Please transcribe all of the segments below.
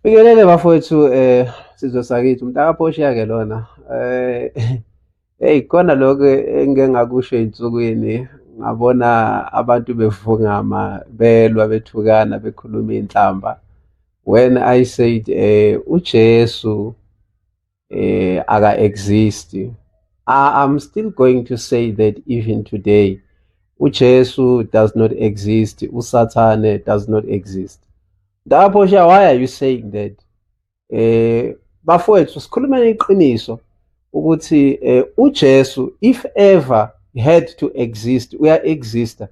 Bikelele bafowethu, sizwe sakithi, umntakaPhoshiya ke lona. Hey, khona lokho engike ngakusho ey'nsukwini, ngabona abantu bevungama, belwa, bethukana, bekhuluma iy'nhlamba. When I said uJesu aka-exist, I'm still going to say that even today. UJesu does not exist, uSathane does not exist. MntakaPhoshiya, why are you saying that? Bafowethu, sikhulumeni iqiniso ukuthi uJesu, if ever had to exist, uya exista.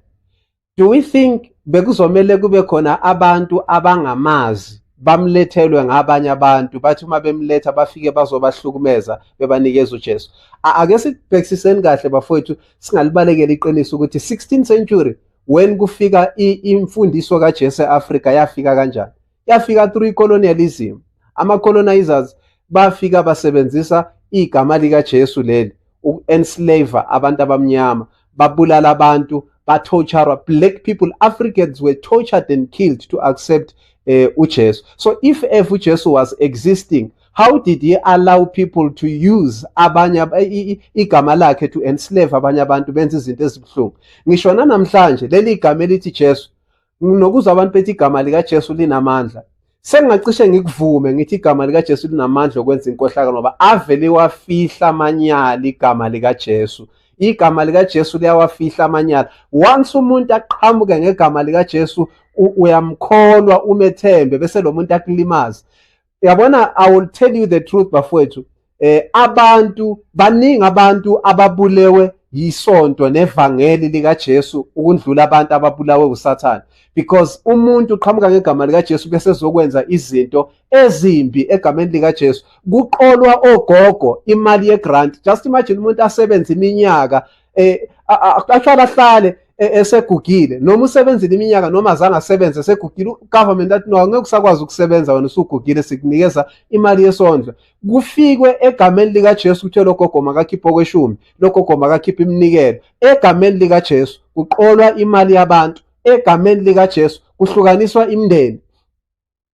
Do we think bekuzomele kube khona abantu abangamazi bamlethelwe ngabanye abantu, bathi uma bemletha bafike bazobahlukumeza, bebanikeza uJesu? Ake sibhekisiseni kahle bafowethu, singalibalekela iqiniso ukuthi 16th century, when kufika imfundiso kaJesu eAfrika, yafika kanjani? Yafika through colonialism. Ama colonizers bafika basebenzisa igama likaJesu leli uku-enslave abantu abamnyama, babulala abantu, batorture black people. Africans were tortured and killed to accept uJesu. So if ever uJesu was existing, how did he allow people to use abanye igama lakhe to enslave abanye abantu, benze izinto ezibuhlungu? Ngisho namhlanje leli igama elithi Jesu, nokuzwa abantu bethi igama likaJesu linamandla, sengingacishe ngikuvume ngithi igama likaJesu linamandla okwenza inkohlakalo, ngoba avele wafihla amanyala igama likaJesu. Igama likaJesu liyawafihla amanyala. Once umuntu aqhamuke ngegama likaJesu, uyamkholwa, umethembe, bese lo muntu akulimaza. Yabona, I will tell you the truth bafowethu, abantu baningi, abantu ababulewe yisonto nevangeli likaJesu ukundlula abantu ababulawe uSathane, because umuntu uqhamuka ngegama likaJesu bese ezokwenza izinto ezimbi egameni likaJesu. Kuqolwa ogogo imali yegrant. Just imagine umuntu asebenze iminyaka, actually ahlale esegugile, noma usebenzile iminyaka noma azange asebenze, esegugile, government athi, "No, angeke usakwazi ukusebenza wena, usugugile, sikunikeza imali yesondlo." Kufikwe egameni likaJesu kuthiwe lo gogo makakhiphe okweshumi, lo gogo makakhiphe iminikelo. Egameni likaJesu kuqolwa imali yabantu, egameni likaJesu kuhlukaniswa imindeni.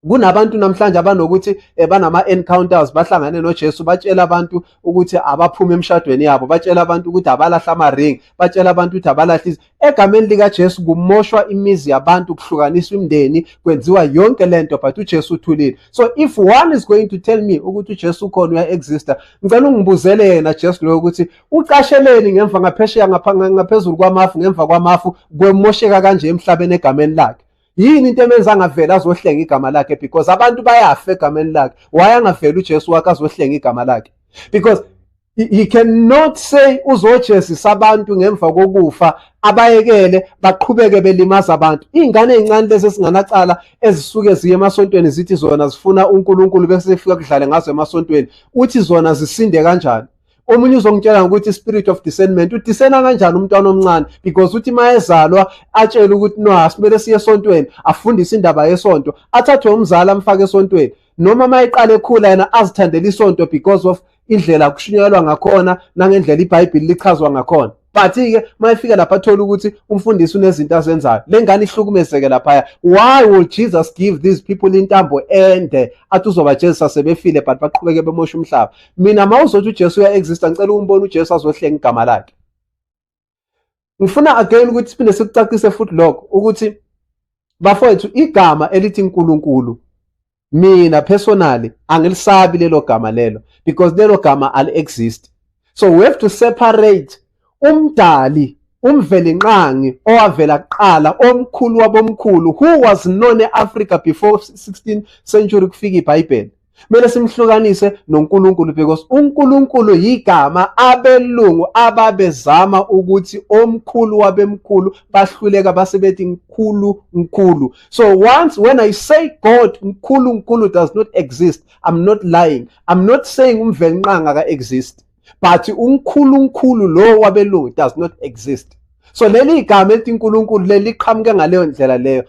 Kunabantu namhlanje abanokuthi banama-encounters, bahlangane noJesu, batshela abantu ukuthi abaphume emshadweni yabo, batshela abantu ukuthi abalahla ama-ring, batshela abantu ukuthi abalahle. Egameni likaJesu kumoshwa imizi yabantu, kuhlukaniswa imindeni, kwenziwa yonke lento, but uJesu uthulile. So if one is going to tell me ukuthi uJesu ukhona, uya-exista, ngicela ungibuzele yena Jesu loyo ukuthi ucasheleni ngemva ngaphesheya, ngaphezulu kwamafu, ngemva kwamafu, kwemosheka kanje emhlabeni egameni lakhe. Yini into emenza angaveli azohlenga igama lakhe? Because abantu bayafa egameni lakhe. Why angaveli uJesu wakhe azohlenga igama lakhe? Because he cannot say uzojezisa abantu ngemva kokufa, abayekele baqhubeke belimaza abantu. Iy'ngane ey'ncane lezi ezinganacala ezisuke ziye emasontweni, zithi zona zifuna uNkulunkulu, bese fika kudlale ngazo emasontweni, uthi zona zisinde kanjani? Omunye uzongitshela ngokuthi spirit of discernment. Udiscerna kanjani umntwana omncane? Because uthi uma ezalwa atshele ukuthi no, asimele siye esontweni, afundise indaba yesonto, athathwe umzali amfake esontweni, noma uma eqala ekhula yena azithandele isonto because of indlela kushunyayelwa ngakhona nangendlela iBhayibheli lichazwa ngakhona. But-ke uma efika lapha athola ukuthi umfundisi unezinto azenzayo, le ngane ihlukumezeke laphaya. Why will Jesus give these people intambo ende, athi uzobajezisa sebefile, but baqhubeke bemosha umhlaba? Mina, ma uzothi uJesu uya-exista, ngicela ukumbona uJesu azohlenga igama lakhe. Ngifuna again ukuthi siphinde sikucacise futhi lokho ukuthi bafowethu, igama elithi uNkulunkulu, mina personally angilisabi lelo gama lelo, because lelo gama ali-exist. So we have to separate umdali, umvelinqangi owavela kuqala, omkhulu wabomkhulu, who was known e-Africa before 16th century kufika iBhayibheli, kumele simhlukanise noNkulunkulu, because uNkulunkulu yigama abelungu ababezama ukuthi omkhulu wabemkhulu, bahluleka, base bethi mkhulu mkhulu. So once when I say God, mkhulu mkhulu, does not exist, I'm not lying. I'm not saying umvelinqangi aka-exist, but uNkulunkulu lo wabelungu does not exist. So leli igama elithi uNkulunkulu leli liqhamuke ngaleyo ndlela leyo.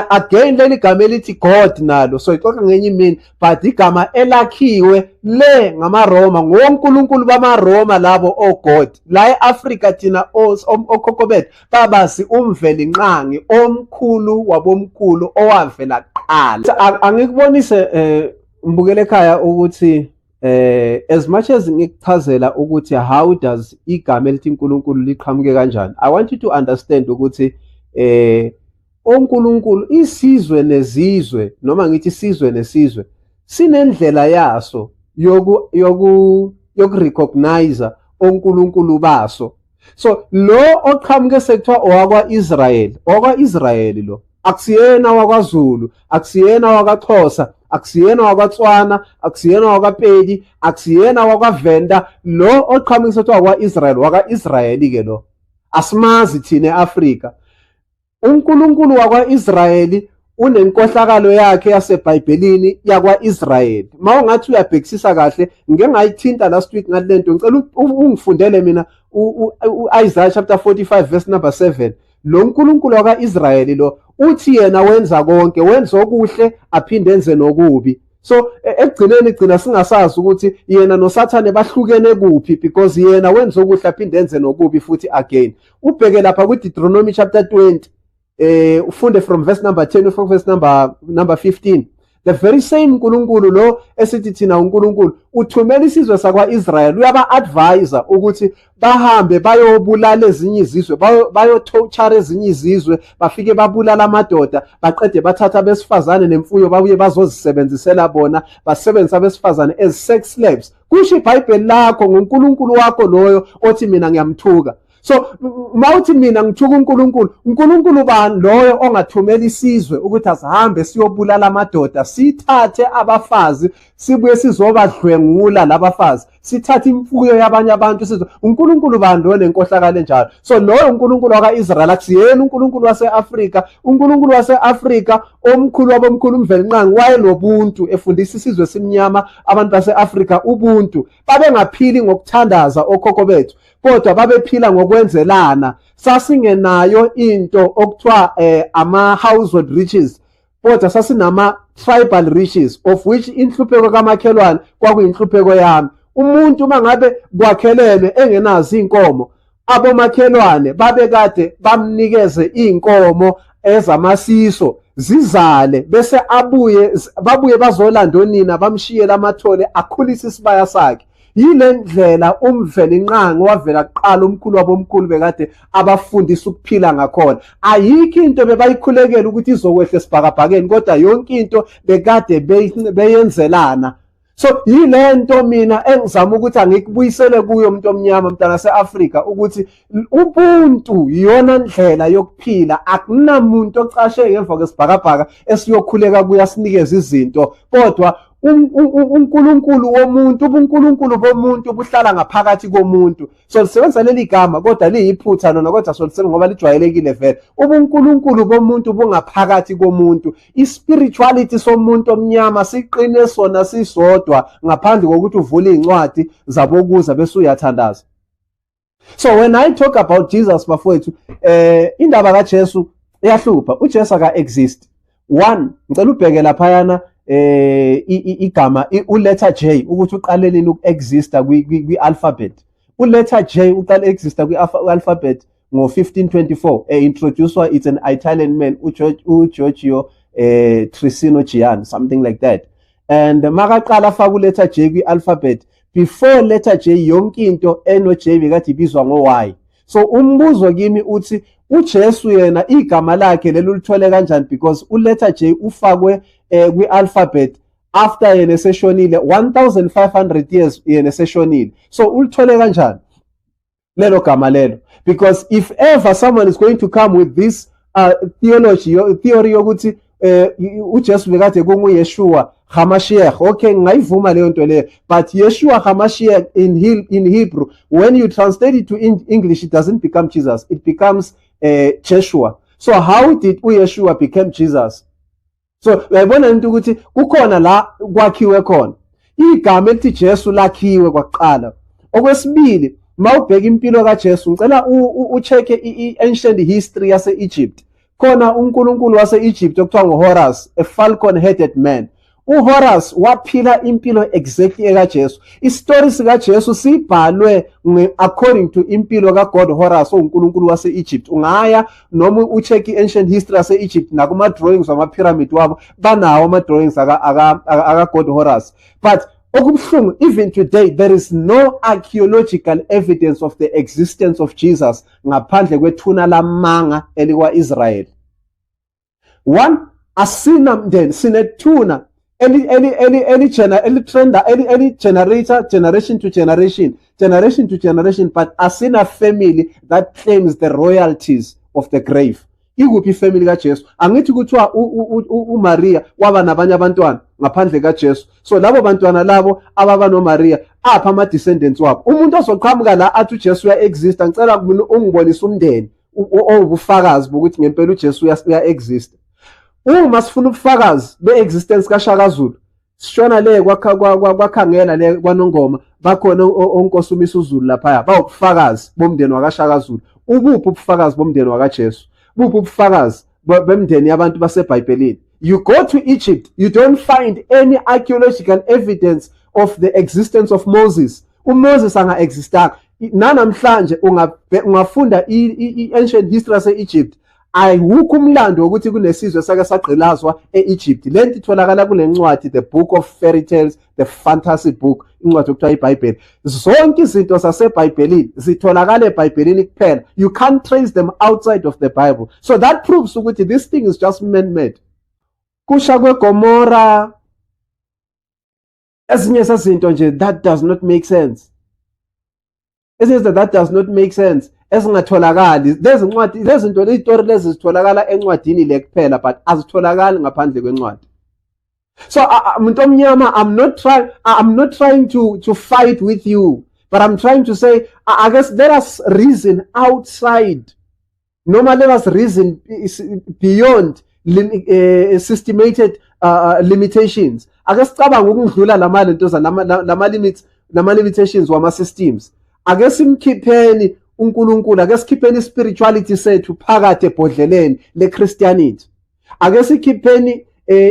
Again, leli gama elithi God nalo so ixoxa ngenye imini, but igama elakhiwe le ngamaRoma, ngonkulunkulu bamaRoma labo oGod. La eAfrika thina okhokho bethu babazi uMvelinqangi omkhulu wabomkhulu owavela kuqala. Angikubonise, mbukele ekhaya, ukuthi as much as ngikuchazela ukuthi how does igama elithi uNkulunkulu liqhamuke kanjani, I want you to understand ukuthi onkulunkulu, isizwe nezizwe, noma ngithi isizwe nesizwe sinendlela yaso yoku yokurecognize onkulunkulu baso. So lo oqhamuke sekuthiwa owakwa-Israel, owakwa-Israel lo akusiyena wakwaZulu, akusiyena wakwaXhosa, akusiyena wakwaTswana, akusiyena wakwaPedi, akusiyena wakwaVenda. Lo oqhamuke sekuthiwa wakwa-Israel, wakwa-Israyeli ke lo asimazi thina e-Afrika. UNkulunkulu wakwa-Israyeli unenkohlakalo yakhe yaseBhayibhelini yakwa-Israyeli. Uma ungathi uyabhekisisa kahle, ngike ngayithinta last week ngathi lento, ngicela ungifundele mina u-Isaiah chapter 45 verse number 7. Lo nkulunkulu wakwa-Israyeli lo uthi yena wenza konke, wenza okuhle aphinde enze nokubi. So ekugcineni gcina singasazi ukuthi yena noSathane bahlukene kuphi, because yena wenza okuhle aphinde enze nokubi futhi. Again, ubheke lapha ku-Deuteronomy chapter 20, ufunde from verse number 10 ufike verse number 15. The very same uNkulunkulu lo esithi thina uNkulunkulu uthumela isizwe sakwa-Israel, uyaba-advise ukuthi bahambe bayobulala ezinye izizwe, bayo-torture ezinye izizwe, bafike babulala amadoda, baqede bathatha abesifazane nemfuyo, babuye bazozisebenzisela bona, basebenzisa abesifazane as sex slaves. Kusho iBhayibheli lakho ngoNkulunkulu wakho loyo othi mina ngiyamthuka. So mawuthi mina ngithuka uNkulunkulu, uNkulunkulu bani loyo ongathumela isizwe ukuthi asihambe siyobulala amadoda, sithathe abafazi, sibuye sizobadlwengula labafazi, sithathe imfuyo yabanye abantu sizwe? uNkulunkulu bani loyo nenkohlakalo enjalo? So loyo uNkulunkulu wakwa-Israel akusiyena uNkulunkulu wase-Afrika. UNkulunkulu wase-Afrika omkhulu wabomkhulu uMvelinqangi wayenobuntu, efundisa isizwe simnyama, abantu base-Afrika, ubuntu. Babengaphili ngokuthandaza okhokho bethu, kodwa babephila ngokwenzelana. Sasingenayo into okuthiwa ama-household riches, kodwa sasinama tribal riches, of which inhlupheko kamakhelwane kwakuyinhlupheko yami. Umuntu uma ngabe kwakhelene engenazo inkomo, abomakhelwane babekade bamnikeze inkomo ezamasiso zizale, bese abuye, babuye bazolanda onina, bamshiyele amathole, akhulise isibaya sakhe. Yile ndlela uMvelinqangi wavela kuqala omkhulu wabomkhulu bekade abafundisa ukuphila ngakhona. Ayikho into bebayikhulekela ukuthi izokwehla esibhakabhakeni, kodwa yonke into bekade beyenzelana. So yile nto mina engizama ukuthi angikubuyisele kuyo, umuntu omnyama, mntana se-Afrika, ukuthi ubuntu iyona ndlela yokuphila. Akunamuntu ocashe ngemva kwesibhakabhaka esiyokhuleka kuye asinikeze izinto, kodwa uNkulunkulu womuntu, ubunkulunkulu bomuntu buhlala ngaphakathi komuntu. So lisebenzisa leli gama, kodwa liyiphutha lona, kodwa solisebenzisa ngoba lijwayelekile vele. Ubunkulunkulu bomuntu bungaphakathi komuntu. I-spirituality somuntu omnyama siqine sona sisodwa, ngaphandle kokuthi uvule iy'ncwadi zabokuza bese uyathandaza. So when I talk about Jesus, bafowethu, indaba kaJesu iyahlupha. UJesu aka exist. One, ngicela ubheke laphayana igama uletter J ukuthi uqale nini uku-exista kwi-alphabet. Uletter J uqale exista kwi-alphabet ngo-1524, introduced, it's an Italian man, uGiorgio Trissino Gian, something like that. And makaqala afaka uletter J kwi-alphabet, before letter J yonke into eno J bekade ibizwa ngo-Y. So umbuzo kimi uthi, uJesu yena igama lakhe lelo ulithole kanjani? Because uletter J ufakwe kwi-alphabet after yena eseshonile, 1500 years yena eseshonile. So ulithole kanjani lelo gama lelo? Because if ever someone is going to come with this theology, theory yokuthi uJesu bekade kunguYeshua HaMashiach, okay, ngingayivuma leyo nto leyo. But Yeshua HaMashiach in Hebrew, when you translate it to English, it doesn't become Jesus, it becomes Jeshua. So how did uYeshua become Jesus? So uyayibona into ukuthi kukhona la kwakhiwe khona igama elithi Jesu, lakhiwe kwaqala. Okwesibili, mawubheka impilo kaJesu, ngicela ucheck i-ancient history yase-Egypt. Khona uNkulunkulu wase-Egypt okuthiwa nguHorus, a falcon headed man. UHorus waphila impilo exactly ekaJesu. Isitori sikaJesu sibhalwe according to impilo kaGod Horus, owuNkulunkulu wase-Egypt. Ungaya noma ucheck i-ancient history yase-Egypt, nakuma-drawings wama-pyramid wabo banawo ama-drawings aka-God Horus. But okubuhlungu, even today there is no archaeological evidence of the existence of Jesus ngaphandle kwethuna lamanga elikwa-Israel. One, asina mndeni, sinethuna eli eli eli eli eli trenda eli eli generator generation to generation, generation to generation, but asina family that claims the royalties of the grave. Ikuphi ifamily kaJesu? Angithi kuthiwa uMaria waba nabanye abantwana ngaphandle kaJesu? So labo bantwana labo ababa noMaria, apha ama descendants wabo? Umuntu ozoqhamuka la athi uJesu uya exist, ngicela ungibonise umndeni owubufakazi bokuthi ngempela uJesu uya exist. Uma sifuna ubufakazi be-existence kaShaka Zulu, sishona le kwakhangela le kwaNongoma, bakhona onkosi uMisuzulu laphaya, bawubufakazi bomndeni wakaShaka Zulu. Ubuphi ubufakazi bomndeni wakaJesu? Buphi ubufakazi bemndeni yabantu baseBhayibhelini? You go to Egypt, you don't find any archaeological evidence of the existence of Moses. UMoses anga-existanga. Nanamhlanje ungafunda i-ancient history yase-Egypt, ayikho umlando wokuthi kunesizwe sake sagqilazwa e-Egypt. Lento itholakala kule ncwadi, the book of fairy tales, the fantasy book, incwadi okuthiwa iBhayibheli. Zonke izinto zaseBhayibhelini zitholakala eBhayibhelini kuphela. You can't trace them outside of the Bible. So that proves ukuthi this thing is just man made. Kusha kweGomora, ezinye zezinto nje that does not make sense, ezinye that does not make sense, ezingatholakali lezi ncwadi, lezi zinto, izitori lezi zitholakala encwadini le kuphela, but azitholakali ngaphandle kwencwadi. So muntu omnyama, I'm not trying to fight with you, but I'm trying to say, I guess let us reason outside noma let us reason beyond systemated limitations. Ake sicabange ukungidlula lama lento lama limits, lama limitations wama systems. Ake simkhipheni uNkulunkulu, ake sikhipheni spirituality sethu phakathi ebhodleleni leChristianity. Ake sikhipheni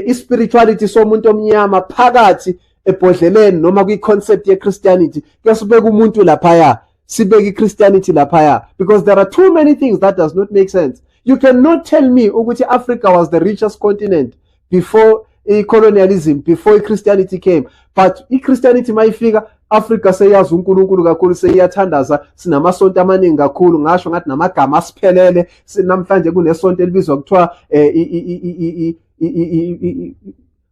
ispirituality somuntu omnyama phakathi ebhodleleni noma kwi-concept ye-Christianity. Ke sibeke umuntu laphaya, sibeke i-Christianity laphaya, because there are too many things that does not make sense. You cannot tell me ukuthi Africa was the richest continent before i-colonialism, before i-Christianity came, but i-Christianity mayifika, Africa seyazi uNkulunkulu kakhulu, seyiyathandaza, sinamasonto amaningi kakhulu. Ngasho ngathi namagama asiphelele. Namhlanje kunesonto elibizwa kuthiwa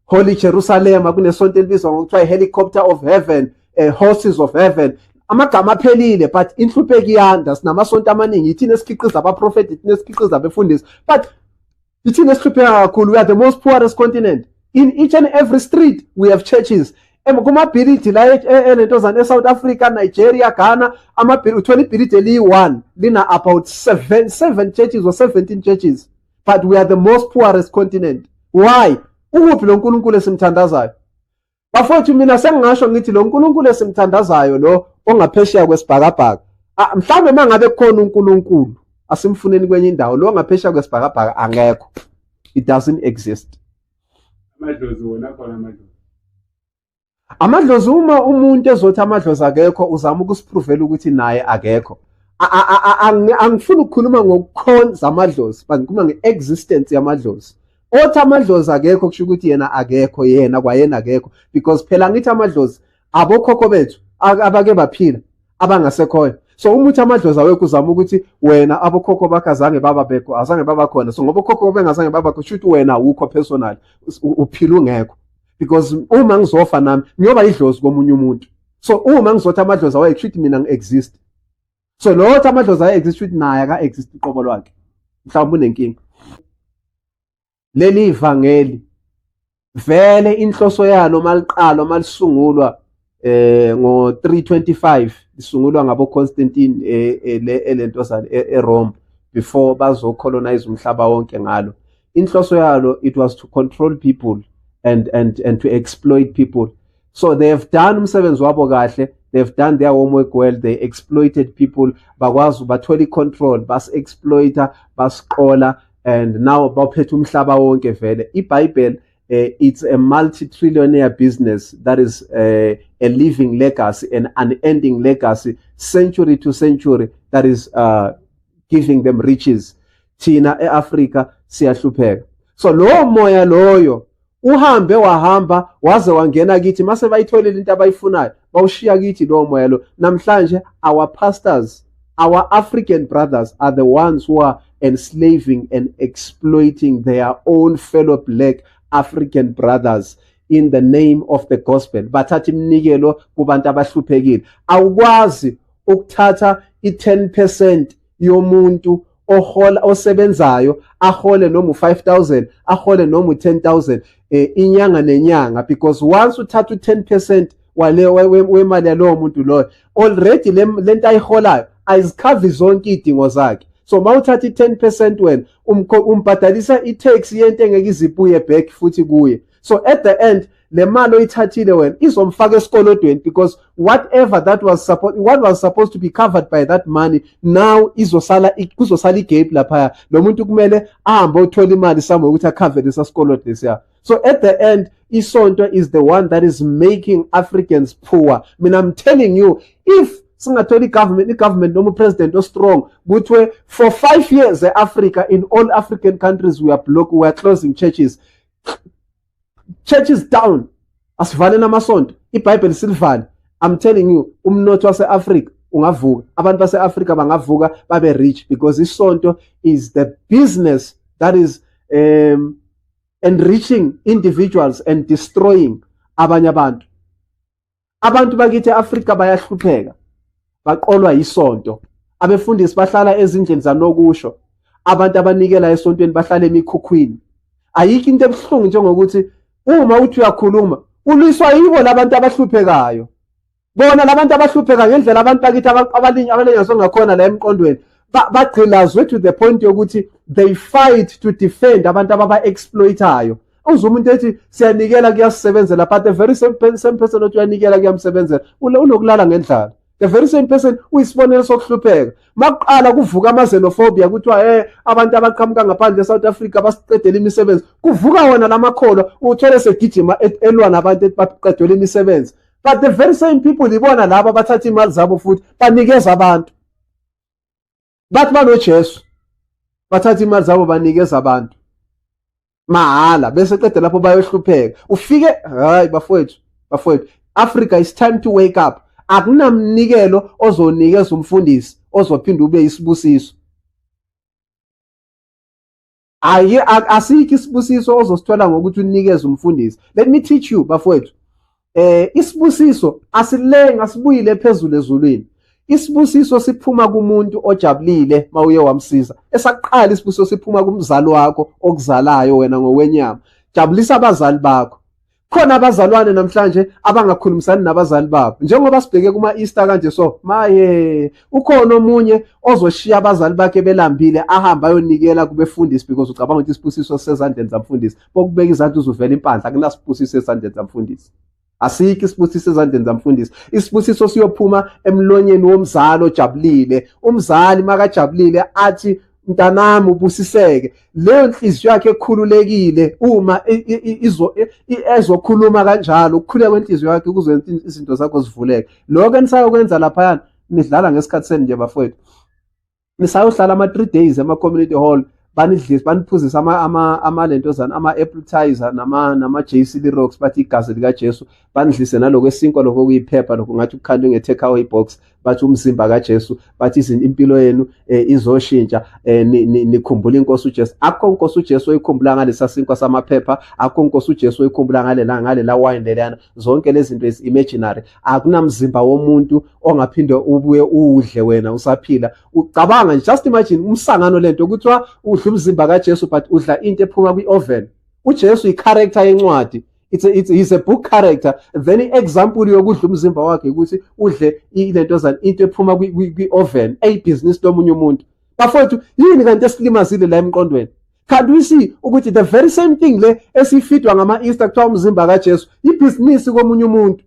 Holy Jerusalem, kunesonto elibizwa ngokuthiwa i-Helicopter of Heaven, Horses of Heaven. Amagama aphelile, but inhlupheko iyanda. Sinamasonto amaningi, ithina esikhiqiza abaprofeti, ithina esikhiqiza abefundisi, but ithina esihlupheka kakhulu. We are the most poorest continent. In each and every street we have churches. Kumabhilidi la elentozana e-South Africa, Nigeria, Ghana, amabhilidi, uthola ibhilidi eliyi-one lina about seven churches or 17 churches, but we are the most poorest continent. Why? Ukuphi lo Nkulunkulu esimthandazayo, bafowethu? Mina sengingasho ngithi lo Nkulunkulu esimthandazayo, lo ongaphesheya kwesibhakabhaka, mhlawumbe uma ngabe kukhona uNkulunkulu, asimfuneni kwenye indawo. Lo ongaphesheya kwesibhakabhaka angekho, it doesn't exist. Amadlozi wona khona, amadlozi? Amadlozi, uma umuntu ezothi amadlozi akekho, uzama ukusipruvela ukuthi naye akekho. Angifuni ukukhuluma ngokukhonza amadlozi, but ngikhuluma nge-existence yamadlozi. Othi amadlozi akekho, kusho ukuthi yena akekho, yena kwayena akekho, because phela ngithi amadlozi abokhokho bethu abake baphila, abangasekhoyo. So uma uthi amadlozi awekho, uzama ukuthi wena abokhokho bakho azange baba bekho, azange baba khona. So ngoba okhokho bengazange baba khona, kusho ukuthi wena awukho personal, uphila ungekho, because uma ngizofa nami ngiyoba idlozi komunye umuntu. So uma ngizothi amadlozi awekho, kusho ukuthi mina ngi-exist. So lo othi amadlozi aye-exist, kusho ukuthi naye aka-exist uqobo lwakhe, mhlawumbe unenkinga. Leli ivangeli vele inhloso yalo maliqalwa, malisungulwa ngo-325, lisungulwa ngabo Constantine le elentozana eRome before bazocolonize umhlaba wonke ngalo. Inhloso yalo, it was to control people and to exploit people. So they have done umsebenzi wabo kahle, they've done their homework well. They exploited people, bakwazi bathola i-control, basi-exploita, basiqola. And now baphethe umhlaba wonke vele. IBhayibheli, it's a multi-trillionaire business that is a living legacy, an unending legacy, century to century, that is giving them riches. Thina eAfrika siyahlupheka. So lo moya loyo uhambe wahamba waze wangena kithi. Mase bayitholile into abayifunayo, bawushiya kithi lowo moya lo. Namhlanje our pastors, our African brothers, are the ones who are enslaving and exploiting their own fellow black African brothers in the name of the gospel. Bathatha iminikelo kubantu abahluphekile. Awukwazi ukuthatha i-10% yomuntu ohola, osebenzayo, ahole noma u5000, ahole noma u10000 inyanga nenyanga, because once uthatha u10% wale wemali yalowo muntu loyo, already lento ayiholayo ayizi-cover zonke izidingo zakhe. So mawuthatha i-10% wena, umbhadalisa i-tax yento engeke izibuye back futhi kuye. So at the end, le mali oyithathile wena izomfaka esikolodweni, because whatever that was supposed what was supposed to be covered by that money now izosala, kuzosala i-gap laphaya. Lo muntu kumele ahambe othola imali somewhere ukuthi a-cover lesa sikolodo lesiya. So at the end, isonto is the one that is making Africans poor. Mina, I'm telling you, if singathola i-government noma u-president o-strong, kuthiwe for 5 years e-Africa, in all African countries, we are block, we are closing churches, churches down, asivale namasonto, iBhayibheli silivale, I'm telling you, umnotho wase-Afrika ungavuka, abantu base-Afrika bangavuka babe rich, because isonto is the business that is enriching individuals and destroying abanye abantu. Abantu bakithi e-Afrika bayahlupheka, baqolwa yisonto. Abefundisi bahlala ezindlini zanokusho, abantu abanikela esontweni bahlala emikhukhwini. Ayikho into ebuhlungu njengokuthi uma uthi uyakhuluma, ulwiswa yibo labantu abahluphekayo. Bona labantu abahlupheka ngendlela abantu bakithi abalinyazo ngakhona la emqondweni, bagqilazwe to the point yokuthi they fight to defend abantu ababa-exploitayo. Uzwe umuntu ethi siyanikela, kuyasisebenzela, but the very same person othi uyanikela, kuyamsebenzela, unokulala ngendlala. The very same person uyisibonelo sokuhlupheka. Makuqala kuvuka ama-xenophobia, kuthiwa abantu abaqhamuka ngaphandle e-South Africa basiqedela imisebenzi, kuvuka wona lamakholwa, uthole segijima elwa nabantu ethi baqedela imisebenzi. But the very same people ibona laba abathatha imali zabo futhi banikeza abantu, bathi banoJesu, bathatha imali zabo banikeza abantu mahhala, bese qeda lapho bayohlupheka. Ufike, hayi bafowethu, bafowethu, Africa, it's time to wake up. Akunamnikelo ozonikeza umfundisi ozophinda ube isibusiso. Ayi, asikho isibusiso ozosithola ngokuthi unikeze umfundisi. Let me teach you, bafowethu, isibusiso asilenga, asibuyile phezulu ezulwini. Isibusiso siphuma kumuntu ojabulile mawuye wamsiza. Esaqala, isibusiso siphuma kumzali wakho okuzalayo wena ngokwenyama. Jabulisa abazali bakho. Khona abazalwane namhlanje abangakhulumisani nabazali babo. Njengoba sibheke kuma Easter kanje, so maye ukhona omunye ozoshiya abazali bakhe belambile, ahambe ayonikela kubefundisi, because ucabanga ukuthi isibusiso sisezandleni zamfundisi. Bokubeka izandla, uzuvela impandla. Akunasibusiso esandleni zamfundisi. Asikho isibusiso ezandleni zamfundisi. Isibusiso siyophuma emlonyeni womzali ojabulile. Umzali makajabulile athi, "Mntanami, ubusiseke." Leyo nhliziyo yakhe ekhululekile, uma ezokhuluma kanjalo, ukukhuleka kwenhliziyo yakhe kuzoyenza izinto zakho zivuleke. Lokho enisayokwenza laphayana, nidlala ngesikhathi senu nje, bafowethu. Nisayohlala ama-3 days ema-community hall, banidlise, baniphuzise ama lentozana, ama-appetizer nama-JC Le Roux, bathi igazi likaJesu, banidlise naloko esinkwa lokho okuyiphepha, lokho ngathi ukukhandwe nge-take away box, bathi umzimba kaJesu, bathi impilo yenu izoshintsha, nikhumbula inkosi uJesu. Akukho inkosi uJesu oyikhumbula ngalesa sinkwa samaphepha, akukho inkosi uJesu oyikhumbula ngalela wine leliyana. Zonke lezi zinto is imaginary. Akunamzimba womuntu ongaphinde ubuye uwudle wena usaphila. Ucabanga nje, just imagine umsangano lento kuthiwa udla umzimba kaJesu, but udla into ephuma kwi-oven. UJesu i-character yencwadi, it's he's a book character. Then i-example yokudla umzimba wakhe ukuthi udle ilentozana, into ephuma kwi-oven eyibhizinisi lomunye umuntu. Bafowethu, yini kanti esilimazile la emqondweni? Can't we see ukuthi the very same thing le esifidwa ngama-Easter, kuthiwa umzimba kaJesu, ibhizinisi komunye umuntu?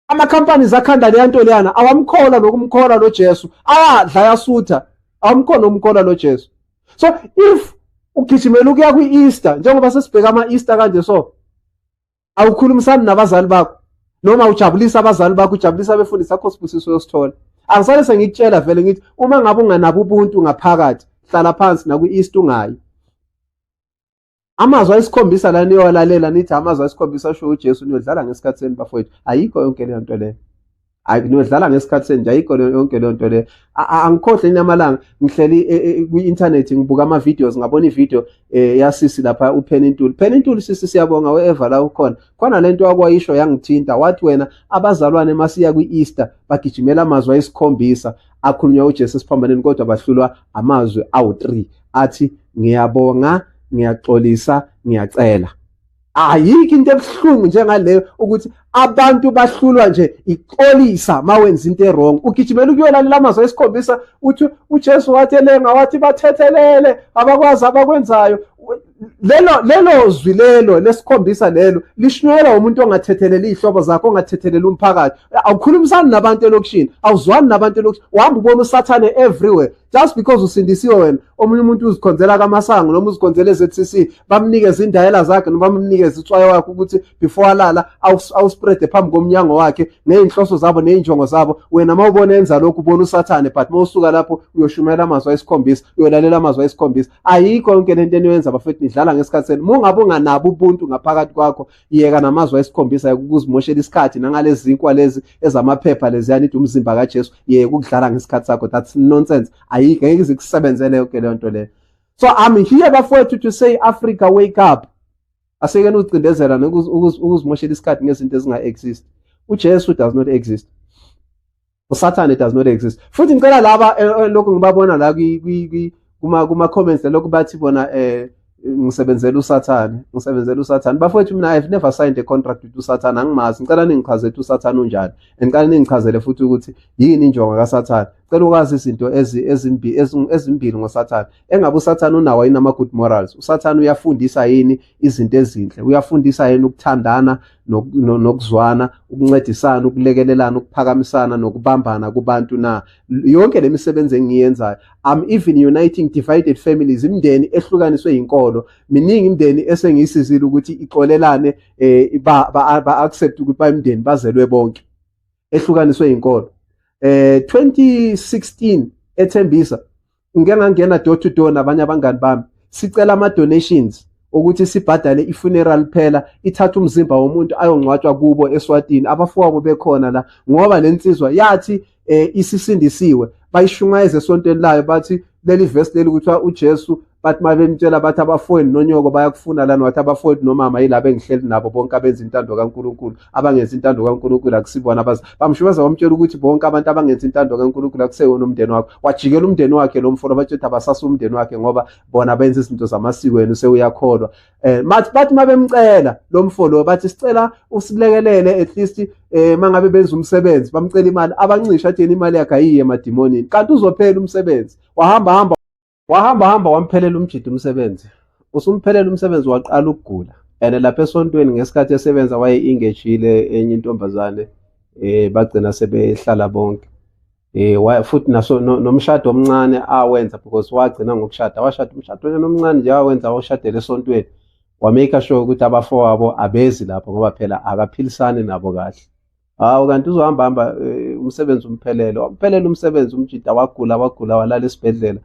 Ama-companies akhanda leya nto leyana awamkholwa nokumkholwa lo Jesu. Ayadla, ayasutha, awamkhona umkholwa lo Jesu. So if ugijimela ukuya kwi-Easter, njengoba sesibheka ama-Easter kanje, so awukhulumisani nabazali bakho noma ujabulisa abazali bakho, ujabulisa abefundisi akho, sibusiso uyosithola. Angisale sengikutshela vele ngithi uma ngabe unganabo ubuntu ngaphakathi, hlala phansi nakwi-Easter ungayi. Amazwi ayisikhombisa la niyowalalela, nithi amazwi ayisikhombisa asho uJesu, niyodlala ngesikhathi senu bafowethu. Ayikho yonke leyo nto leyo. Hayi, niyodlala ngesikhathi senu nje, ayikho yonke leyo nto leyo. Angikhohle inamalanga ngihleli kwi-internet ngibuka ama-videos, ngabona i-video yasisi lapha uPenny Ntuli. Penny Ntuli sisi, siyabonga wherever la ukhona. Khona lento akwayisho yangithinta, wathi wena abazalwane masiya kwi-Easter bagijimela amazwi ayisikhombisa akhulunywa uJesu esiphambaneni, kodwa bahlulwa amazwi awu-3 athi ngiyabonga, ngiyaxolisa, ngiyacela. Ayikho into ebuhlungu njengaleyo ukuthi abantu bahlulwa nje ixolisa mawenza into e-wrong. Ugijimela ukuyolalela amazwi ayisikhombisa, uthi uJesu wathi elenga, wathi bathethelele, abakwazi abakwenzayo. Lelo zwi lelo lesikhombisa lelo lishunyayelwa umuntu ongathetheleli iy'hlobo zakho, ongathetheleli umphakathi. Awukhulumisani nabantu elokishini, awuzwani nabantu elokishini, uhamba ubona usathane everywhere just because usindisiwe wena. Omunye umuntu uzikhonzela kaMasango noma uzikhonzela e-ZCC, bamnikeze indayela zakhe noma bamnikeze itswayo wakhe ukuthi before alala awuspreade phambi komnyango wakhe ney'nhloso zabo ney'njongo zabo. Wena uma ubona enza lokhu ubona usathane, but uma usuka lapho uyoshumayela amazwi ayisikhombisa, uyolalela amazwi ayisikhombisa. Ayikho yonke lento eniyenza bafethu, nidlala ngesikhathi senu. Uma ungabe unganabo ubuntu ngaphakathi kwakho, yeka namazwi ayisikhombisa ukuzimoshela isikhathi nangalezi zinkwa lezi ezamaphepha leziyana ithi umzimba kaJesu. Yeka ukudlala ngesikhathi sakho, that's nonsense. Ayikho, ngeke ize ikusebenzele yonke leyo nto leyo. So I'm here bafowethu to say, Africa, wake up. Asekeni uzicindezela ukuzimoshela isikhathi ngezinto ezinga-exist. UJesu does not exist, uSathane does not exist. Futhi ngicela laba lokhu ngibabona la kuma comments lokhu bathi bona ngisebenzela uSathane, ngisebenzela uSathane. Bafowethu, mina I've never signed a contract with uSathane, angimazi. Ngicela ningichazele ukuthi uSathane unjani, ngicela ningichazele futhi ukuthi yini injongo kaSathane. Cela ukwazi izinto ezimbili ngoSathane. Engabe uSathane unawo yini ama-good morals? USathane uyafundisa yini izinto ezinhle? Uyafundisa yini ukuthandana nokuzwana, ukuncedisana, ukulekelelana, ukuphakamisana nokubambana kubantu na? Yonke le misebenzi engiyenzayo, I'm even uniting divided families, imindeni ehlukaniswe yinkolo. Miningi imindeni esengiyisizile ukuthi ixolelane, ba accept ukuthi bayimndeni, bazelwe bonke, ehlukaniswe yinkolo. 2016 eThembisa ngike ngangena door to door nabanye abangani bami, sicela ama donations ukuthi sibhadale i-funeral phela, ithatha umzimba womuntu ayongcwatshwa kubo eSwatini, abafowabo bekhona la, ngoba lensizwa yathi isisindisiwe. Bayishumayeza esontweni layo, bathi leli verse leli kuthiwa uJesu, bathi uma bemtshela bathi abafowenu nonyoko bayakufuna lana, wathi abafowethu nomama yilaba engihleli nabo, bonke abenza intando kaNkulunkulu, abangenza intando kaNkulunkulu akusibona abazi. Bamshumayeza, bamtshela ukuthi bonke abantu abangenza intando kaNkulunkulu akusewona umndeni wakho. Wajikela umndeni wakhe lo mfo, batshela ukuthi abasasa umndeni wakhe ngoba bona benza izinto zamasiko, yena usewuyakholwa. Bathi mabemcela lo mfo lo, bathi sicela usilekelele at least mangabe benza umsebenzi, bamcela imali, abancisha, athi yena imali yakhe ayiye emadimonini, kanti uzophela umsebenzi. Wahamba hamba, wahamba hamba, wamphelela umjidi umsebenzi, usumphelela umsebenzi, waqala ukugula. And lapha esontweni ngesikhathi esebenza waye-engagile enye intombazane, bagcina sebehlala bonke. Futhi naso nomshado omncane awenza, because wagcina ngokushada, washada umshado omncane nje awenza, washadela esontweni, wamake sure ukuthi abafowabo abezi lapho ngoba phela akaphilisani nabo kahle. Hawu, kanti uzohamba hamba umsebenzi umphelele, wamphelela umsebenzi umjida, wagula, wagula, walala esibhedlela,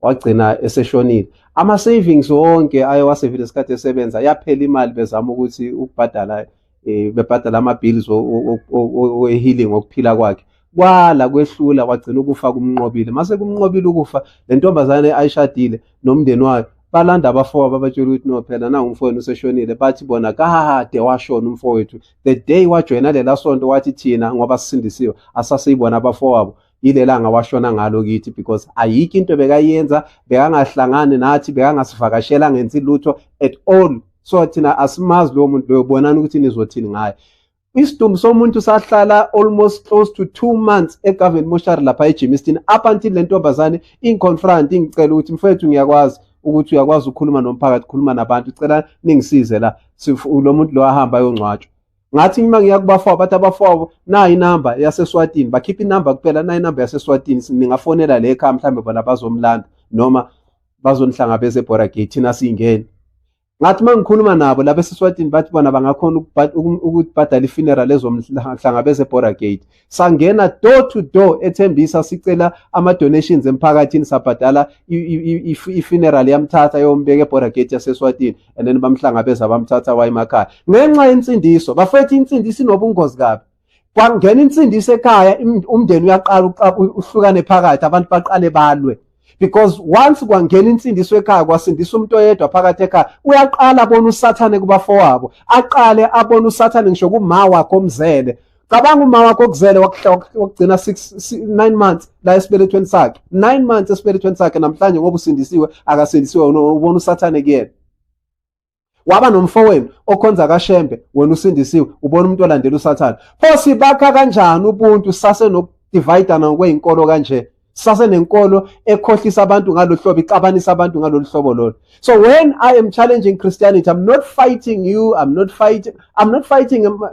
wagcina eseshonile. Ama-savings wonke aye wasevile isikhathi esebenza yaphela imali, bezama ukuthi ukubhadala, bebhadala ama-bills we-healing okuphila kwakhe, kwala kwehlula, wagcina ukufa kumnqobile. Mase kumnqobile ukufa, le ntombazane ayishadile nomndeni wayo balanda abafowabo, babatshela ukuthi no, phela nangu umfowenu useshonile. Bathi bona kade washona umfowethu the day wajoyina lela sonto, wathi thina ngoba sisindisiwe asasiyibona abafowabo, yilelanga washona ngalo kithi, because ayikho into bekayenza, bekangahlangani nathi, bekangasivakashela, angenzi lutho at all, so thina asimazi lowo muntu loyo, bonani ukuthi nizothini ngaye. Isidumbu somuntu sahlala almost close to 2 months e-government mortuary lapha eGermiston, up until le ntombazane ingiconfront, ingicela ukuthi mfowethu, ngiyakwazi ukuthi uyakwazi ukukhuluma nomphakathi, khuluma nabantu, cela ningisize la, lo muntu lo ahamba ayongcwatshwa. Ngathi uma ngiya kubafowabo, bathi abafowabo nayi inamba yaseSwatini, bakhipha inamba kuphela, nayi inamba yaseSwatini, ningafonela le ekhaya, mhlambe bona bazomlanda noma Bazonihlangabeza eborder gate, thina siyingeni. Ngathi uma ngikhuluma nabo laba eSiswatini, bathi bona bangakhona ukubhadala i-funeral ezomhlangabeza eborder gate. Sangena door to door eThembisa, sicela ama-donations emphakathini, sabhadala i-funeral, yamthatha yombeka eborder gate yaseSwatini, and then bamhlangabeza, bamthatha waya emakhaya ngenxa yensindiso. Bafethu, insindiso inobungozi kabi. Kwangena insindiso ekhaya, umndeni uyaqala uhlukane phakathi, abantu baqale balwe, because once kwangena insindiso ekhaya, kwasindisa umuntu oyedwa phakathi ekhaya, uyaqala abona uSathane kubafowabo, aqale abone uSathane ngisho kuma wakho omzele. Cabanga uma wakho okuzele, wakugcina 6 9 months la esibelethweni sakhe, 9 months esibelethweni sakhe. Namhlanje ngoba usindisiwe, akasindisiwe, ubona uSathane kuyena. Waba nomfowenu okhonza kaShembe, wena usindisiwe, ubona umuntu olandela uSathane. Pho sibakha kanjani ubuntu sase nokudivayidana ngokweyinkolo kanje, sasenenkolo ekhohlisa abantu ngalolu hlobo, ixabanisa abantu ngalolu hlobo lolo? So when I am challenging Christianity, I'm not fighting you, I'm not fighting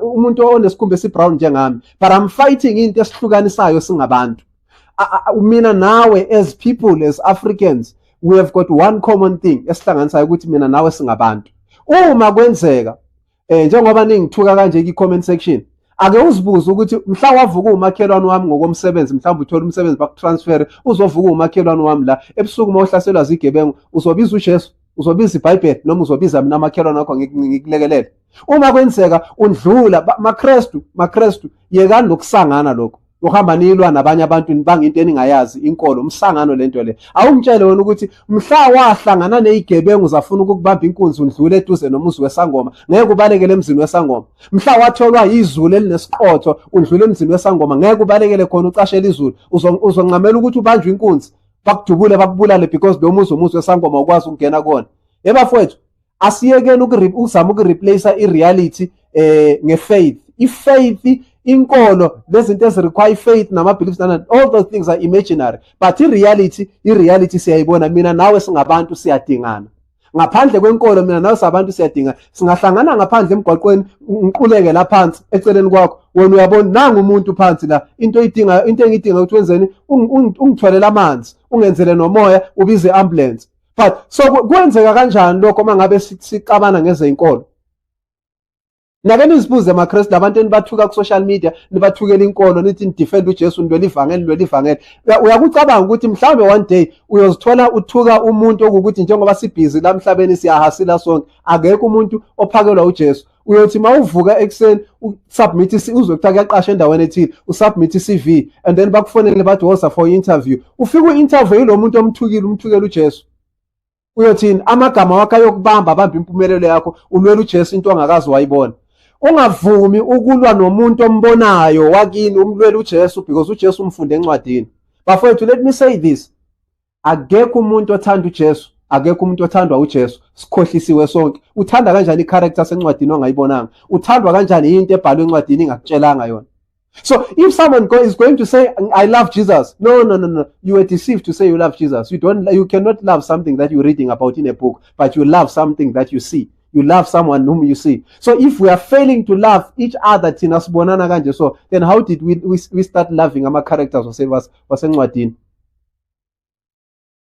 umuntu onesikhumba esibrown njengami, but I'm fighting into esihlukanisayo singabantu. Mina nawe, as people, as Africans, we have got one common thing esihlanganisayo, ukuthi mina nawe singabantu. Uma kwenzeka njengoba ningithuka kanje ki comment section, ake uzibuze ukuthi mhla wavuka umakhelwane wami ngokomsebenzi, mhlawumbe uthola umsebenzi, bakutransfer, uzovuka umakhelwane wami la ebusuku, uma uhlaselwa zigebengu, uzobiza uJesu, uzobiza iBhayibheli, noma uzobiza mina amakhelwane wakho ngikulekelele? Uma kwenzeka undlula, maKristu, maKristu, yekani lokusangana lokho uhamba nilwa nabanye abantu, nibanga into eningayazi, inkolo, umsangano lento le. Awungitshele wena ukuthi mhla wahlangana nezigebengu zafuna ukukubamba inkunzi, undlule eduze nomuzi wesangoma, ngeke ubalekele emzini wesangoma? Mhla watholwa izulu elinesiqotho, undlule emzini wesangoma, ngeke ubalekele khona ucashele izulu? Uzoncamela ukuthi ubanjwe inkunzi, bakudubule, bakubulale, because lo muzi umuzi wesangoma, ukwazi ukungena kuwona. Ebafowethu, asiyekeni ukuzama ukureplace i-reality ngefaith. I-faith, inkolo, lezinto ezirequire i-faith nama-beliefs, all those things are imaginary, but i-reality, i-reality siyayibona. Mina nawe singabantu, siyadingana ngaphandle kwenkolo. Mina nawe sabantu, siyadinga. Singahlangana ngaphandle emgwaqweni, ngiquleke la phansi eceleni kwakho, wena uyabona nanga umuntu phansi la, into oyidingayo, into engiyidinga ukuthi wenzeni? Ungithwalele amanzi, ungenzele nomoya, ubize ambulance. But so kwenzeka kanjani lokho uma ngabe sixabana ngezenkolo? Nake nizibuze, maKristu, labantu enibathuka ku-social media, nibathukela inkolo, nithi nidefend uJesu, nilwela ivangeli, nilwela ivangeli. Uyakucabanga ukuthi mhlawumbe one day uyozithola uthuka umuntu okuwukuthi njengoba sibhizi la emhlabeni, siyahasila sonke, akekho umuntu ophakelwa uJesu. Uyothi uma uvuka ekuseni, usubmit, uzwe kuthiwa kuyaqasha endaweni ethile, usubmit i-CV, and then bakufonele bathi woza for i-interview. Ufike u-interview yilo muntu omthukile, umthukela uJesu. Uyothini? Amagama wakho ayokubamba, abambe impumelelo yakho. Ulwela uJesu, into ongakazi wayibona. Ungavumi ukulwa nomuntu ombonayo wakini, umlwela uJesu, because uJesu umfunde encwadini. Bafowethu, let me say this: akekho umuntu othanda uJesu, akekho umuntu othandwa uJesu. Sikhohlisiwe sonke. Uthanda kanjani i-character sencwadini ongayibonanga? Uthandwa kanjani into ebhalwe encwadini ingakutshelanga yona? So if someone is going to say, "I love Jesus," no, no, no, no. You were deceived to say you love Jesus. You don't, you cannot love something that you're reading about in a book, but you love something that you see. You love someone whom you see. So if we are failing to love each other, thina sibonana kanje, so then how did we start loving ama characters wasencwadini?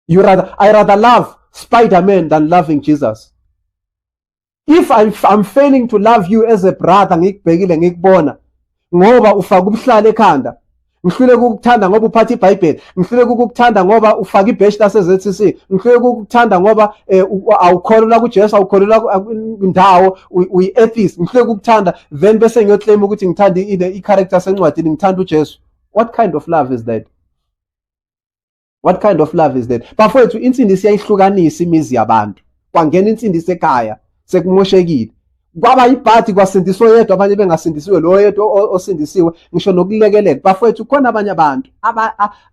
You rather, I rather love Spider-Man than loving Jesus. If I'm failing to love you as a brother, ngikubhekile, ngikubona ngoba ufaka ubuhlalo ekhanda, ngihlule ukukuthanda ngoba uphatha iBhayibheli, ngihlule ukukuthanda ngoba ufaka ibheshi lase-ZCC, ngihlule ukukuthanda ngoba awukholelwa kuJesu, awukholelwa ndawo, uyi-atheist, ngihlule ukukuthanda, then bese ngiyoclaim ukuthi ngithanda i-character sencwadini, ngithanda uJesu. What kind of love is that? What kind of love is that? Bafowethu, insindiso iyayihlukanisa imizi yabantu. Kwangena insindiso ekhaya, sekumoshekile. Kwaba ibhadi, kwasindiswa oyedwa, abanye bengasindisiwe. Lo oyedwa osindisiwe, ngisho nokulekelela, bafowethu, khona abanye abantu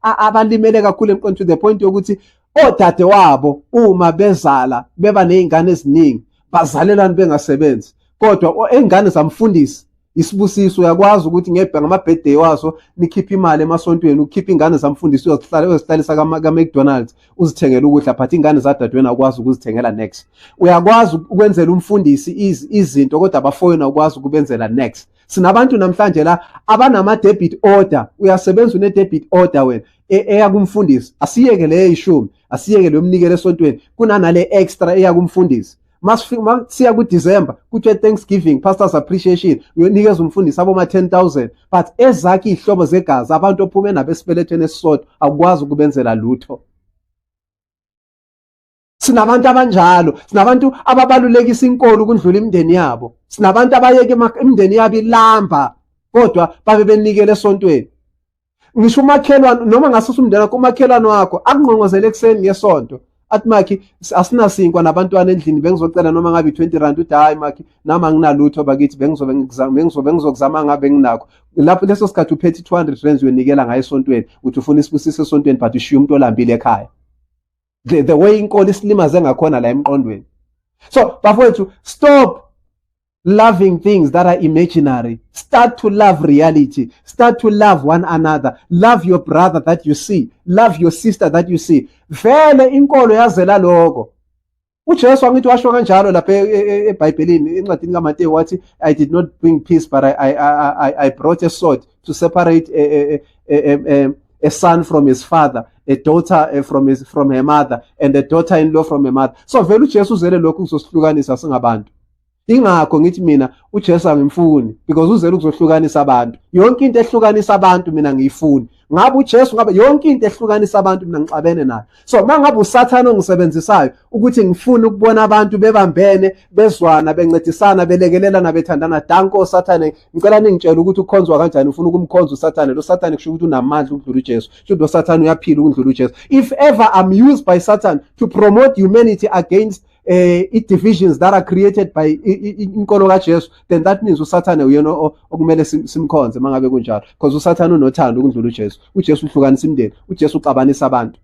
abalimele kakhulu emqondweni, to the point yokuthi odade wabo uma bezala beba nezingane eziningi, bazalelani bengasebenzi, kodwa ingane zamfundisi isibusiso. Uyakwazi ukuthi ngebhe ngama-birthday waso nikhiphe imali emasontweni, ukhiphe ingane zamfundisi, uyozihlala, uyozihlalisa ka-McDonald's, uzithengele ukudla, but ingane zadadewenu awukwazi ukuzithengela next. Uyakwazi ukwenzela umfundisi izinto, kodwa abafowenu awukwazi ukubenzela next. Sinabantu namhlanje la abanama debit order. Uyasebenza, une debit order wena eya kumfundisi. Asiyeke le 10, asiyeke lo mnikelo esontweni, kunanale extra eya kumfundisi. Masifika siya ku December, kuthiwe Thanksgiving, pastors appreciation, uyonikeza umfundisi aboma 10,000, but ezakhe ihlobo zegazi, abantu ophume nabo esibelethweni esisodwa, akukwazi ukubenzela lutho. Sinabantu abanjalo. Sinabantu ababalulekisa inkolo ukundlula imindeni yabo. Sinabantu abayeke imindeni yabo ilamba, kodwa babe benikele esontweni. Ngisho umakhelwane, noma ngasusa umndeni wakho, umakhelwane wakho akungqongqozele ekuseni ngesonto, athi, "Makhi, asinasinkwa nabantwana endlini, bengizocela noma ngabe i-20 rand." Uthi, "Hayi makhi, nami anginalutho bakithi, bengizobe ngikuzama, bengizobe ngizokuzama ngabe nginakho." Lapho leso sikhathi uphethe i-200 rands, uyonikela ngayo esontweni, uthi ufuna isibusiso esontweni, but ushiya umuntu olambile ekhaya. The way inkolo isilimaze ngakhona la emqondweni. So bafowethu, stop loving things that are imaginary. Start to love reality. Start to love one another. Love your brother that you see. Love your sister that you see. Vele inkolo yazela lokho. UJesu angithi washo kanjalo lapha eBhayibhelini, encwadini kaMateyu, wathi, "I did not bring peace, but I brought a sword to separate a son from his father, a daughter from her mother, and a daughter-in-law from her mother." So vele uJesu uzele lokhu kuzosihlukanisa singabantu. Ingakho ngithi mina uJesu angimfuni, because uzele ukuzohlukanisa abantu. Yonke into ehlukanisa abantu mina ngiyifuni. Ngabe uJesu, ngabe yonke into ehlukanisa abantu, mina ngixabene nayo. So mangabe uSathane ongisebenzisayo ukuthi ngifune ukubona abantu bebambene, bezwana, bencedisana, belekelelana, bethandana, danko Sathane. Ngicela ningitshele ukuthi ukhonzwa kanjani. Ufuna ukumkhonza uSathane? Lo Sathane kusho ukuthi unamandla ukudlula uJesu, kusho ukuthi lo Sathane uyaphila ukudlula uJesu. If ever I'm used by Satan to promote humanity against i-divisions that are created by inkolo kaJesu, then that means uSathane uyena okumele simkhonze mangabe kunjalo, because uSathane unothando ukudlula uJesu. UJesu uhlukanisa imindeni, uJesu uxabanisa abantu.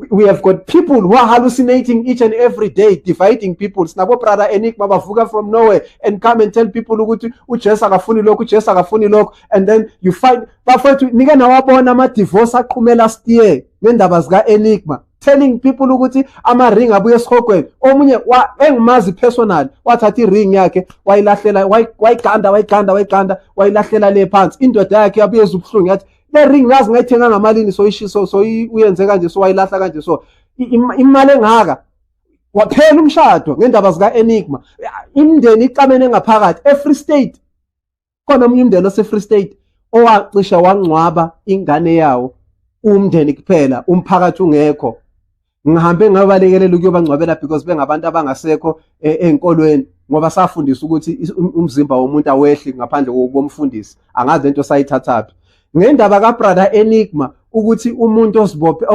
We have got people who are hallucinating each and every day, dividing people. Sinabo Brother Enigma bavuka from nowhere and come and tell people ukuthi uJesu akafuni lokhu, uJesu akafuni lokhu, and then you find, bafethu, nike nawabona ama-divorce aqhume last year ngendaba zika-Enigma telling people ukuthi ama-ring abuye esihogweni. Omunye engimazi personal wathatha i-ring yakhe, wayilahlela, wayiganda, wayiganda, wayiganda, wayilahlela le phansi. Indoda yakhe yabuye ezwa ubuhlungu, yathi, "Le ring ngazi ngayithenga ngamalini, so so uyenze kanje, so wayilahla kanje, so imali engaka." Waphela umshado ngendaba zika-Enigma. Imindeni ixabene ngaphakathi e-Free State. Khona omunye umndeni ose-Free State owacisha wangcwaba ingane yawo, umndeni kuphela, umphakathi ungekho. Ngihambe ngabalekelela ukuyobangcwabela because bengabantu abangasekho ey'nkolweni, ngoba safundisa ukuthi umzimba womuntu awehli ngaphandle komfundisi. Angazi lento sayithathaphi ngendaba kaBrother Enigma, ukuthi umuntu ozibophe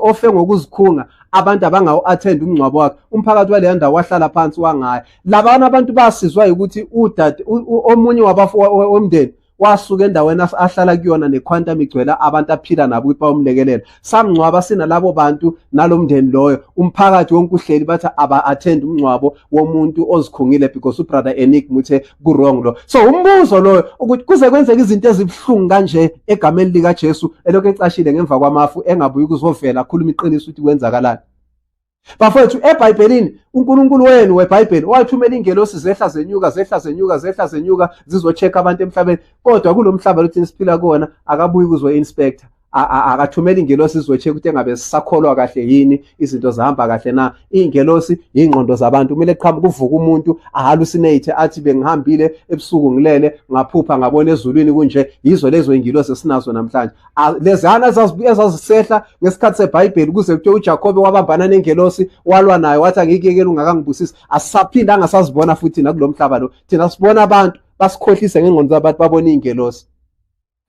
ofe ngokuzikhunga, abantu abangawu-attend umngcwabo wakhe. Umphakathi waleya ndawo wahlala phansi wangaya. Labana abantu basizwa ukuthi udade omunye womndeni wasuka endaweni ahlala kuyona nequantum igcwele abantu aphila nabo ukuthi bayomlekelela. Samngcwaba sinalabo bantu nalo mndeni loyo, umphakathi wonke uhleli, bathi aba-attend umngcwabo womuntu ozikhungile because uBrother Enigma uthe ku-wrong lo. So umbuzo loyo ukuthi kuze kwenzeke izinto ezibuhlungu kanje egameni likaJesu, elokhu ecashile ngemva kwamafu, engabuyi kuzovela akhuluma iqiniso ukuthi kwenzakalani. Bafowethu, eBhayibhelini uNkulunkulu wenu weBhayibheli wathumela ingelosi, zehla zenyuka, zehla zenyuka, zehla zenyuka, zizo-check abantu emhlabeni, kodwa kulo mhlaba lothi siphila kuwona akabuyi kuzo-inspector, akathumeli ingelosi izo-check ukuthi engabe sisakholwa kahle yini, izinto zihamba kahle na. Iy'ngelosi iy'ngqondo zabantu. Kumele qhamuka kuvuka umuntu a-hallucinate, athi, "Bengihambile ebusuku, ngilele, ngaphupha, ngabona ezulwini kunje." Yizo lezo iy'ngelosi esinazo namhlanje. Lezana ezazisehla ngesikhathi seBhayibheli, kuze kuthiwe uJakobe wabambana nengelosi, walwa nayo, wathi, "Angikuyekeli ungakangibusisi." Asisaphinda angasazibona futhi nakulo mhlaba lo. Thina sibona abantu basikhohlise ngengqondo zabantu, babona iy'ngelosi.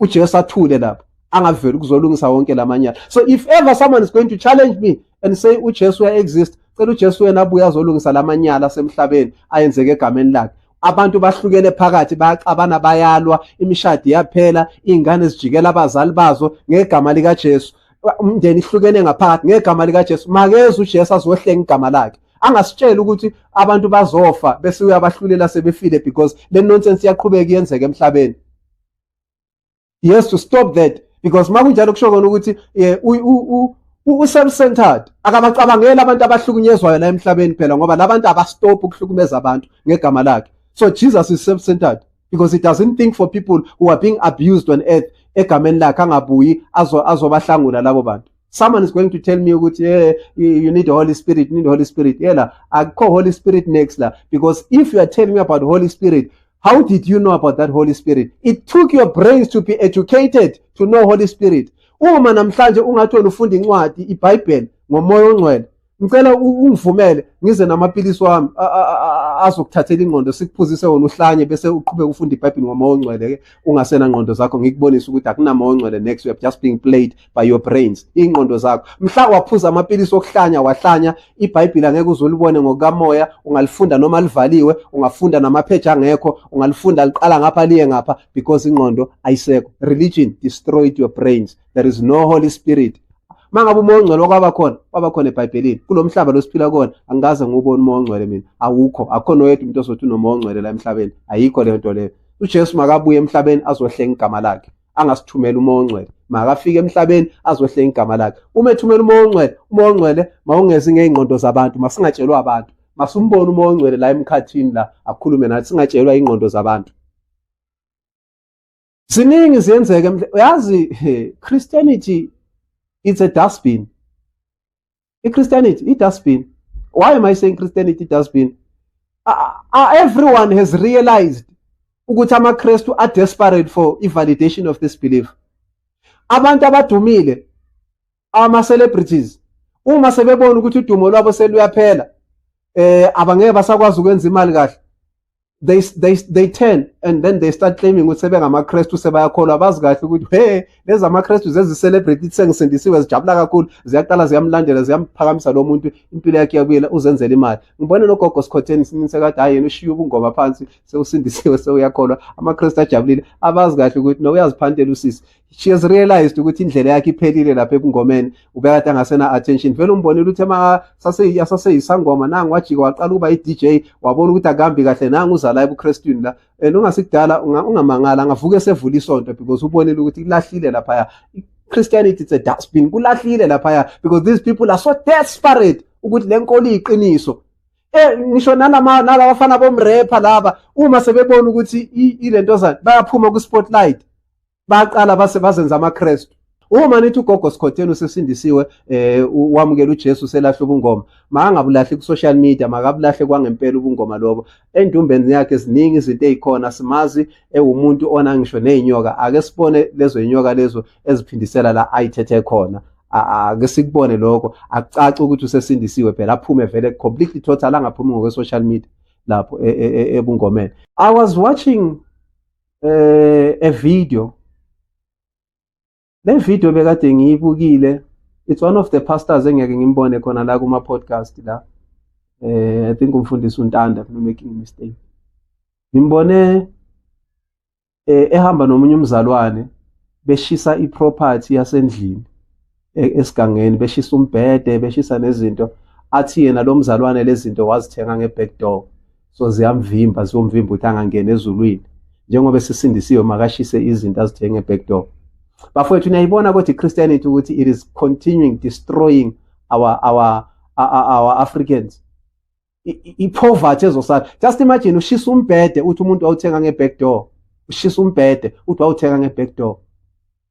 UJesu athule lapho, angaveli ukuzolungisa wonke lamanyala. So if ever someone is going to challenge me and say uJesu uya-exist, cela uJesu wena abuye azolungisa lamanyala asemhlabeni ayenzeke egameni lakhe. Abantu bahlukene phakathi, bayaxabana, bayalwa, imishado iyaphela, iy'ngane zijikela abazali bazo ngegama likaJesu. Umndeni ihlukene ngaphakathi ngegama likaJesu. Makeze uJesu azohlenga igama lakhe, angasitsheli ukuthi abantu bazofa bese uyabahlulela sebefile, because le nonsense iyaqhubeka iyenzeka emhlabeni. He has to stop that, because makunjalo kusho kona ukuthi u-self-centered, akabacabangeli abantu abahlukunyezwayo la emhlabeni phela, ngoba labantu aba-stop ukuhlukumeza abantu ngegama lakhe. So Jesus is self-centered. Because he doesn't think for people who are being abused on earth egameni lakhe, angabuyi azobahlangula labo bantu. Someone is going to tell me ukuthi, "Yeah, you need the Holy Spirit, you need the Holy Spirit." Yela, akukho Holy Spirit next la, because if you are telling me about Holy Spirit, how did you know about that Holy Spirit? It took your brains to be educated to know Holy Spirit. Uma namhlanje ungathi wena ufunda incwadi iBhayibheli ngoMoya oNgcwele, ngicela ungivumele ngize namapilisi wami azokuthathela ingqondo, sikuphuzise wona uhlanye, bese uqhubeka ufunda iBhayibheli ngoMoya oNgcwele ke ungasena ngqondo zakho, ngikubonise ukuthi akunamoya oNgcwele next. You have just being played by your brains, ingqondo zakho. Mhla waphuza amapilisi okuhlanya wahlanya, iBhayibheli angeke uzulibone ngokukamoya. Ungalifunda noma livaliwe, ungafunda namapheji angekho, ungalifunda liqala ngapha liye ngapha, because ingqondo ayisekho. Religion destroyed your brains. There is no Holy Spirit. Mangabe uMoya oNgcwele okwaba khona, waba khona eBhayibhelini. Kulo mhlaba lo siphila kuwona, angikaze ngiwubone uMoya oNgcwele mina, awukho. Akukho noyedwa umuntu ozothi unoMoya oNgcwele la emhlabeni, ayikho leyo nto leyo. UJesu makabuye emhlabeni azohlenga igama lakhe, angasithumela uMoya oNgcwele. Makafike emhlabeni azohlenga igama lakhe. Uma ethumela uMoya oNgcwele, uMoya oNgcwele mawungezi ngey'ngqondo zabantu, masingatshelwa abantu, masumbone uMoya oNgcwele la emkhathini la akhulume nathi, singatshelwa ingqondo zabantu. Ziningi ziyenzeka. Uyazi, Christianity, it's a dustbin. I-Christianity i-dustbin. Why am I saying Christianity dustbin? Everyone has realized ukuthi amaKristu are desperate for i-validation of this belief. Abantu abadumile, ama-celebrities, uma sebebona ukuthi udumo lwabo seluyaphela, abangeke basakwazi ukwenza imali kahle, they turn and then they start claiming ukuthi sebengamaKristu, sebayakholwa. Bazi kahle ukuthi, hey, lezi amaKristu zezi-celebrity, sengisindisiwe, zijabula kakhulu, ziyaqala ziyamlandela, ziyamphakamisa lo muntu, impilo yakhe iyabuyela, uzenzela imali. Ngibone nogogo Sikhotheni sekade, hayi, yena ushiye ubungoma phansi, sewusindisiwe, sewuyakholwa. AmaKristu ajabulile, abazi kahle ukuthi no, uyaziphantela usisi. She has realized ukuthi indlela yakhe iphelile lapha ebungomeni, ubekade angasena attention vele. Umbonile ukuthi ema saseyisangoma, nangu wajika waqala ukuba i-DJ, wabona ukuthi akuhambi kahle, nangu uza la ebuKristwini la. And ungasikudala ungamangala angavuka esevula isonto, because ubonile ukuthi kulahlile laphaya. Christianity, it's a dustbin. Kulahlile laphaya because these people are so desperate ukuthi le nkolo iyiqiniso. Ngisho nalama nalabafana bomrapper laba, uma sebebona ukuthi ilento zana, bayaphuma ku spotlight, baqala base bazenza amaKristu. Uma nithi ugogo Sikhotheni usesindisiwe, wamukela uJesu, selahla ubungoma, makangabulahli ku social media, makabulahle kwangempela ubungoma lobo. Endumbeni yakhe ziningi izinto ezikhona, simazi ewumuntu ona ngisho nezinyoka. Ake sibone lezo inyoka lezo eziphindisela la ayithethe khona. Ake sikubone lokho, akucace ukuthi usesindisiwe phela. Aphume vele completely, total, angaphumi ngokwe social media lapho ebungomeni. I was watching a video. Le video bekade ngiyibukile, it's one of the pastors engeke ngimbone khona la kuma podcast la. I think umfundisi uNtanda, if I'm not making a mistake. Ngimbone ehamba nomunye umzalwane beshisa iproperty yasendlini esigangeni, beshisa umbhede, beshisa nezinto. Athi yena lo mzalwane lezi zinto wazithenga nge-back door, so ziyamvimba, ziyomvimba ukuthi angangeni ezulwini njengoba esisindisiwe, makashise izinto azithenge nge-back door. Bafowethu, niyayibona kodwa i-Christianity ukuthi it is continuing destroying our Africans. I-poverty ezosala, just imagine, ushisa umbhede, uthi umuntu wawuthenga nge-back door. Ushisa umbhede, uthi wawuthenga nge-back door.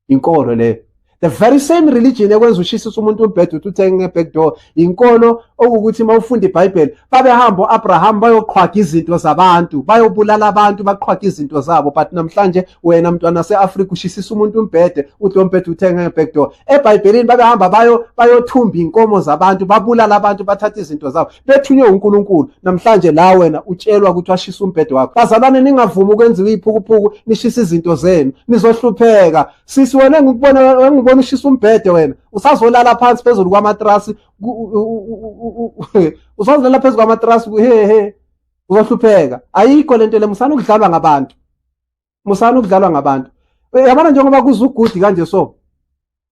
Inkolo leyo, the very same religion ekwenza ushisisa umuntu umbhede, uthi uthenge nge-back door, inkolo okuwukuthi uma ufunda iBhayibheli, babehamba o-Abraham bayoqhwaga izinto zabantu, bayobulala abantu, baqhwaga izinto zabo. But namhlanje wena mntwana se-Afrika ushisisa umuntu umbhede, uthi lo mbhede uthenge nge-back door. EBhayibhelini babehamba bayothumba iy'nkomo zabantu, babulala abantu, bathatha izinto zabo, bethunywe uNkulunkulu. Namhlanje la wena utshelwa ukuthi washisa umbhede wakho. Bazalwane, ningavumi ukwenziwa iy'phukuphuku, nishisa izinto zenu, nizohlupheka. Sisi wena, engikubona, engibona ushisa umbhede, wena usazolala phansi phezulu kwamatrasi, usazolala phezulu kwamatrasi. He he, uzohlupheka. Ayikho lento le. Musana ukudlalwa ngabantu, musana ukudlalwa ngabantu. Yabona, njengoba kuzugudi kanje, so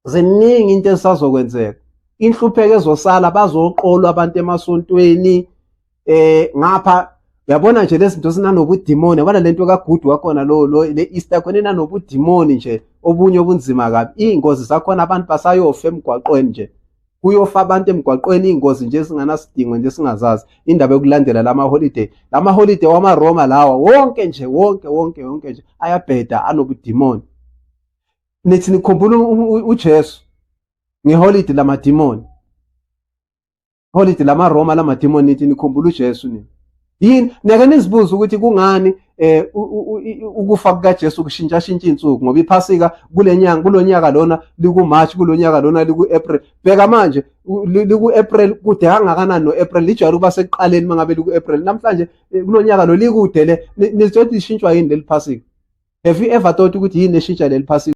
ziningi into ezisazokwenzeka, inhlupheko ezosala, bazoqolwa abantu emasontweni. Ngapha uyabona nje lezi zinto zinanobudimoni. Yabona lento kaGudu wakhona, lo le Easter khona inanobudimoni nje obunye obunzima kabi, iy'ngozi zakhona, abantu basayofa emgwaqweni nje. Kuyofa abantu emgwaqweni, iy'ngozi nje ezingenasidingo nje singazazi. Indaba yokulandela lama holiday, lama holiday wamaRoma lawa wonke nje, wonke wonke wonke nje ayabheda, anobudimoni. Nithi nikhumbula uJesu ngeholide lamadimoni, holide lamaRoma lamadimoni, nithi nikhumbula uJesu nini? Yini niyake nizibuze ukuthi kungani ukufa kukaJesu kushintsha shintsha insuku? Ngoba iphasika kulenyanga, kulonyaka lona liku March, kulonyaka lona liku April. Bheka manje liku April, kude kangakanani no April? Lijwayele ukuba sekuqaleni mangabe liku April. Namhlanje kulonyaka lo likude le. Nizothi lishintshwa yini leli phasika? Have you ever thought ukuthi yini eshintsha leli phasika?